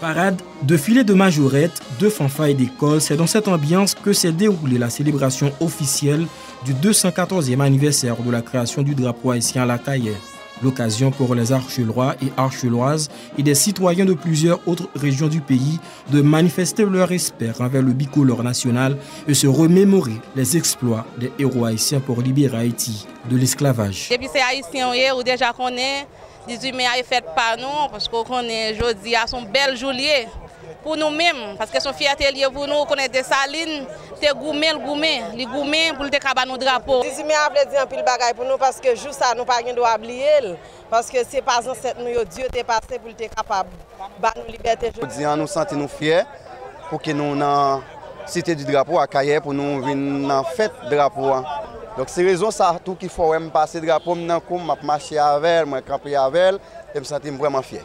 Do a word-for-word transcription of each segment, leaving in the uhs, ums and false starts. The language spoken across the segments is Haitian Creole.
Parade, défilé de majorettes, de fanfares et d'écoles, c'est dans cette ambiance que s'est déroulée la célébration officielle du deux cent quatorzième anniversaire de la création du drapeau haïtien à La Caillère. L'occasion pour les Archelois et Archeloises et des citoyens de plusieurs autres régions du pays de manifester leur respect envers le bicolore national et se remémorer les exploits des héros haïtiens pour libérer Haïti de l'esclavage. Depi se Ayisyen w ye, ou deja konnen dizuit me a e fèt pa nou, paske w konnen jodi a se yon bèl jou l ye pou nou menm, paske se yon fyète l ye pou nou. Ou konnen Desalin te goumen, l goumen, li goumen pou l te ka ba nou drapo. Dizuit me a vle di anpil bagay pou nou, paske jou sa nou pa gen dwa bliye l, paske se pa zansèt nou yo Dye te pase pou l te kapab ba nou libète jodi. Jodi a, nou santi nou fyè pou ke nou nan Site di Drapo a Kayè, pou nou vin nan fèt drapo a. Donk, se rezon sa tou ki fè w wè m pase drapo m nan kou m, m ap mache avè l, mwen kanpe avè l, e m santi m vrèman fyè.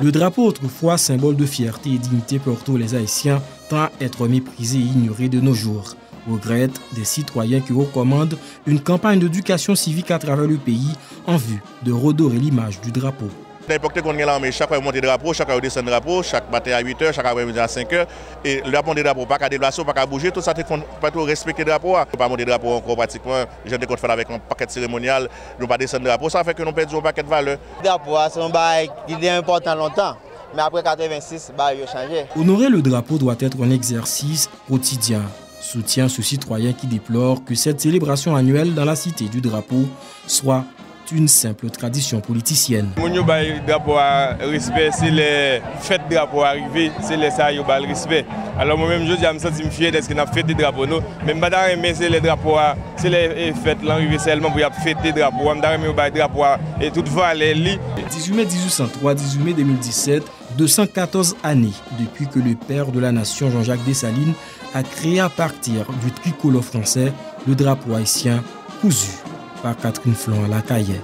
Le drapeau, autrefois symbole de fierté et dignité pour tous les Haïtiens, tend à être méprisé et ignoré de nos jours. Regrette des citoyens qui recommandent une campagne d'éducation civique à travers le pays en vue de redorer l'image du drapeau. Nan epòk te konn gen lame, chak fwa yo monte drapo, chak fwa yo desann drapo, chak maten a uit è, chak aprèmidi a senk è, e lè y ap monte drapo, ou pa ka deplase, ou pa ka bouje, tout sa te konn fèt, ou respekte drapo a. Nou pa monte drapo ankò pratikman, jan te konn fèt avèk yon pakèt seremonyal, nou pa desann drapo, sa fè ke nou pèdi yon pakèt valè. Drapo a se yon bagay ki te enpòtan lontan, men apre katrevensis, bagay yo chanje. Honorer le drapeau doit être un exercice quotidien, soutient ce citoyen qui déplore que cette célébration annuelle dans la cité du drapeau soit une simple tradition politicienne. Moun yo bay drapo a respè, se lè fèt drapo a rive, se lè sa yo ba l respè. Alò mwen menm jodi a m santi m fyè dèske n ap fete drapo nou, men m pa ta renmen se lè drapo a, se lè e, fèt lan rive sèlman pou y ap fete drapo a. M ta renmen yo bay drapo a e tout valè li. Dizuit me dizuit san twa, dizuit me de mil disèt, deux cent quatorze années depuis que le père de la nation, Jean-Jacques Dessalines, a créé à partir du tricolore français le drapeau haïtien cousu par Catherine Flon à La Caillère.